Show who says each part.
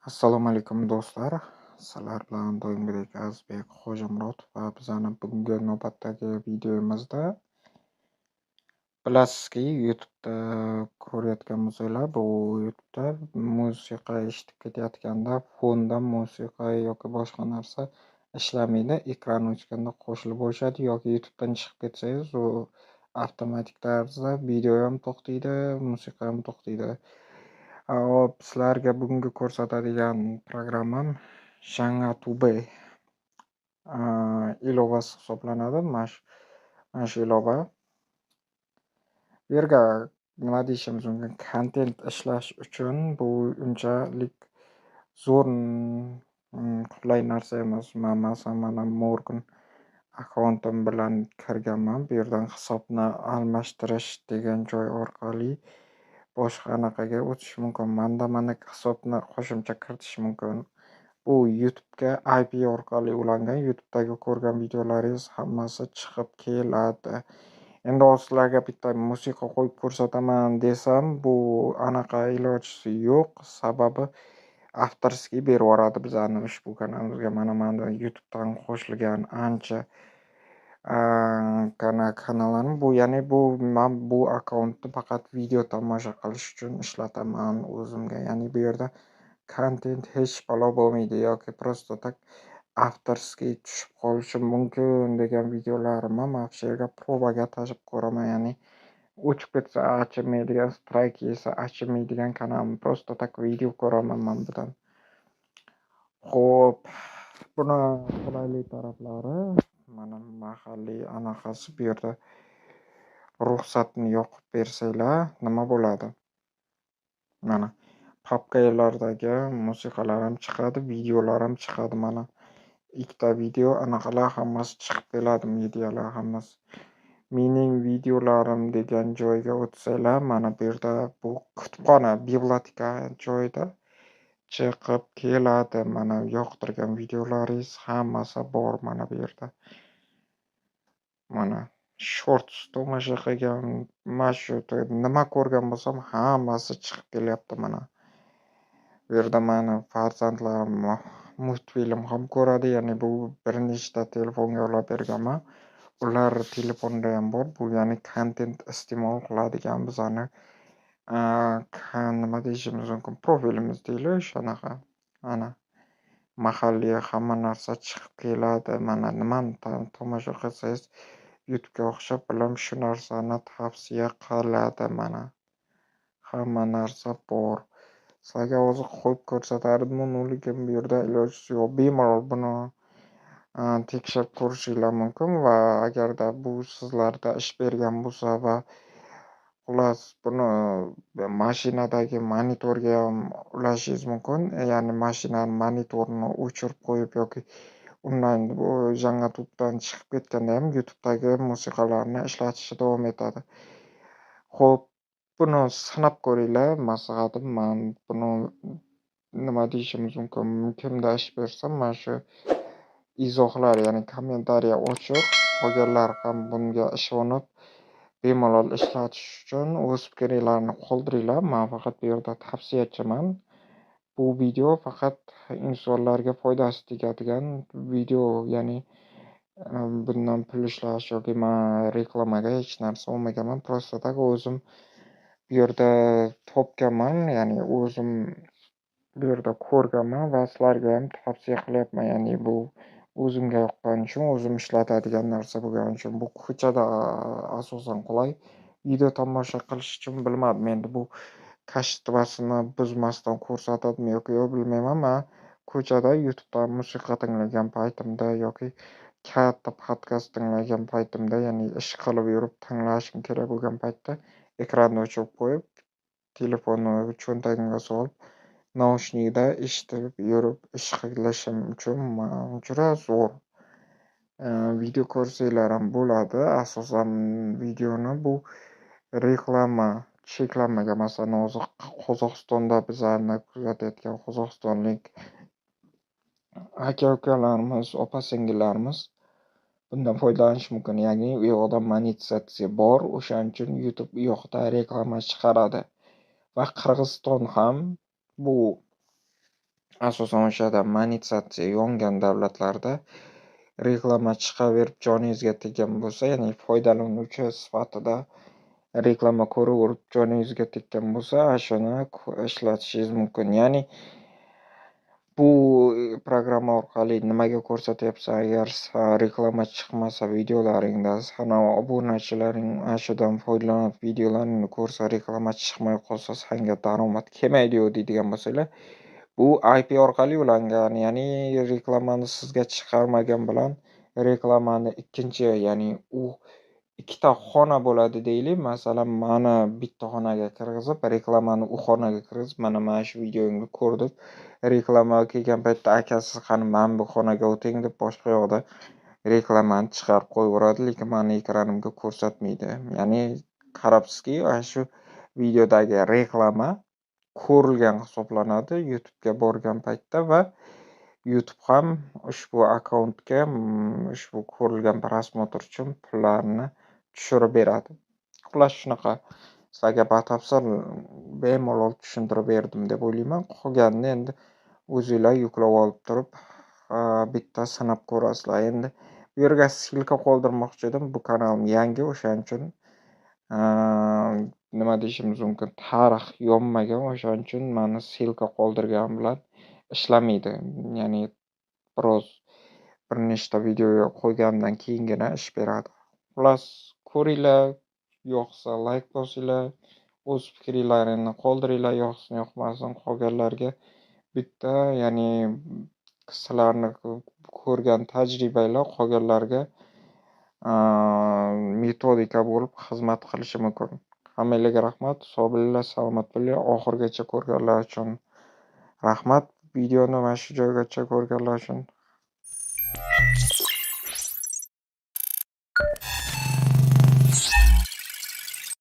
Speaker 1: Assalomu alaykum, do'stlar. Sizlar bilan doimgidek Azizbek Xo'jamurod va bizani bugungi navbatdagi videomizda, bilasizki, YouTube'da ko'rayotgan bo'lsanglar, bu YouTube'da musiqa eshitib ketayotganda fonda musiqa yoki boshqa narsa ishlamaydi. Ekran o'chganda qo'shilib o'chadi yoki YouTube'dan chiqib ketsangiz, u avtomatik tarzda video ham to'xtaydi, musiqa ham to'xtaydi. Hop, sizlarga bugungi ko'rsatadigan programmam Tube ilovasi hisoblanadi. Mana shu ilova. Bu yerga, nima deyishimiz mumkin, kontent ishlash uchun bu unchalik zo'r, qulay narsa emas. Man, masalan, mana Morgan akkauntim bilan kirganman. Bu yerdan hisobni almashtirish degan joy orqali boshqa anaqaga o'tish mumkin. Manda mana hisobni qo'shimcha kiritish mumkin. Bu YouTube'ga IP orqali ulangan. YouTube'dagi ko'rgan videolaringiz hammasi chiqib keladi. Endi hozir sizlarga bitta musiqa qo'yib ko'rsataman desam, bu anaqa ilojisi yo'q. Sababi авторский berib yuboradi bizani ushbu kanalimizga. Mana manda YouTube'dan qo'shilgan ancha kanallarim. Bu, ya'ni bu man bu akkauntni faqat video tomosha qilish uchun ishlataman o'zimga. Ya'ni bu yerda kontent hech balo bo'lmaydi yoki просто так авторский tushib qolishi mumkin degan videolarimni man shu yerga probaga tashlab ko'raman. Ya'ni o'chib ketsa achinmaydigan, strayk yesa achinmaydigan kanalim. Просто так video ko'raman man budan. Xo'p, buni qulaylik taraflari, mana mahalliy anaqasi, bu yerda ruxsatni yoqib bersanglar, nima bo'ladi? Mana papkalardagi musiqalar ham chiqadi, videolar ham chiqadi mana. Ikkita video anaqalar hammasi chiqib keladi, medialar hammasi. Mening videolarim degan joyga o'tsanglar, mana bu yerda bu kutubxona, библиотека joyida chiqib keladi. Mana yoqtirgan videolaringiz hammasi bor mana bu yerda. Mana Shorts tomosha qilgan, mana shu nima ko'rgan bo'lsam, hammasi chiqib kelyapti mana. Bu yerda mani farzandlarim multfilm ham ko'radi, ya'ni bu bir nechta telefonga ulab berganman. Ular telefonda ham bor. Bu, ya'ni kontent iste'mol qiladigan bizani, nima deyishimiz mumkin, profilimiz deylik o'shanaqa. Ana mahalliy hamma narsa chiqib keladi. Mana nimani tomosha qilsangiz, YouTube'ga o'xshab bilan shu narsani tavsiya qiladi mana. Hamma narsa bor. Sizlarga hozir qo'yib ko'rsatardim, lekin bu yerda ilojisi yo'q. Bemalol buni tekshirib ko'rishinglar mumkin va agarda bu sizlarda ish bergan bo'lsa va xullas buni mashinadagi monitorga ham ulashingiz mumkin. Ya'ni mashinani monitorini o'chirib qo'yib yoki undan bu Tube'dan chiqib ketganda ham YouTube'dagi musiqalarni ishlatishda davom etadi. Xo'p, buni sinab ko'ringlar. Maslahatim, man buni, nima deyishimiz mumkin, kimda ish bersa, mana shu izohlar, ya'ni kommentariya ochiq. Qolganlar ham bunga ishonib, bemalol ishlatish uchun o'z fikringlarni qoldiringlar. Man faqat bu yerda tavsiyachiman. Bu video faqat insonlarga foydasi tegadigan video, ya'ni bundan pul ishlash yoki man reklamaga hech narsa olmaganman. Просто так o'zim bu yerda topganman, ya'ni o'zim bu yerda ko'rganman va sizlarga ham tavsiya qilyapman. Ya'ni bu o'zimga yoqqani uchun, o'zim ishlatadigan narsa bo'lgani uchun. Bu ko'chada asosan qulay. Video tomosha qilish uchun bilmadim, endi bu качество sini buzmasdan ko'rsatadimi yoki yo'q, bilmayman. Man ko'chada YouTube'dan musiqa tinglagan paytimda yoki katta podkast tinglagan paytimda, ya'ni ish qilib yurib tinglashim kerak bo'lgan paytda ekranni o'chirib qo'yib, telefonni cho'ntagimga solib, naushnikda eshitib yurib ish qilishim uchun juda zo'r. Video ko'rsanglar ham bo'ladi. Asosan videoni bu reklama cheklanmagan. Masalan, hozir Qozog'istonda bizlarni kuzatayotgan qozog'istonlik aka-ukalarimiz, opa-singillarimiz bundan foydalanishi mumkin. Ya'ni u yoqda monetizatsiya bor, o'shaning uchun YouTube u yoqda reklama chiqaradi. Va Qirg'iziston ham bu Asosan o'shada monetizatsiya yongan davlatlarda reklama chiqaverib joningizga tegan bo'lsa, ya'ni foydalanuvchi sifatida reklama ko'raverib joningizga tekkan bo'lsa, shuni ishlatishingiz mumkin. Ya'ni bu programma orqali nimaga ko'rsatyapsan, agar reklama chiqmasa videolaringda, sana obunachilaring ana shundan foydalanib videolaringni ko'rsa, reklama chiqmay qolsa, sanga daromad kelmaydi-yu deydigan bo'lsanglar, bu IP orqali ulangan, ya'ni reklamani sizga chiqarmagan bilan reklamani ikkinchi, ya'ni u ikkita xona bo'ladi deylik. Masalan, mani bitta xonaga kirgizib, reklamani u xonaga kirgizib, mana shu videoyimni ko'rdim. Reklama kelgan paytda akasi qani mana bu xonaga o'ting deb boshqa yoqda reklamani chiqarib qo'yaveradi, lekin mani ekranimga ko'rsatmaydi. Ya'ni qarabsizki, ana shu videodagi reklama ko'rilgan hisoblanadi YouTube'ga borgan paytda va YouTube ham ushbu akkauntga ushbu ko'rilgan просмотр uchun pullarni tushirib beradi. Xullas shunaqa sizlarga batafsil bemalol tushuntirib berdim deb o'ylayman. Qolganini endi o'zinglar yuklab olib turib bitta sinab ko'rasizlar. Endi bu yerga ссылка qoldirmoqchi edim. Bu kanalim yangi, o'shaning uchun nima deyishimiz mumkin, tarix yonmagan, o'shaning uchun mani ссылка qoldirganim bilan ishlamaydi. Ya'ni biroz bir nechta video qo'yganimdan keyingina ish beradi. Xullas ko'ringlar, yoqsa like bosinglar, o'z fikringlaringni qoldiringlar, yoqsin yoqmasin qolganlarga bitta, ya'ni sizlarni ko'rgan tajribanglar qolganlarga metodika bo'lib xizmat qilishi mumkin. Hammanglarga rahmat, sog' bo'linglar, salomat bo'linglar. Oxirigacha ko'rganlar uchun rahmat. Videoni mana shu joygacha ko'rganlar uchun.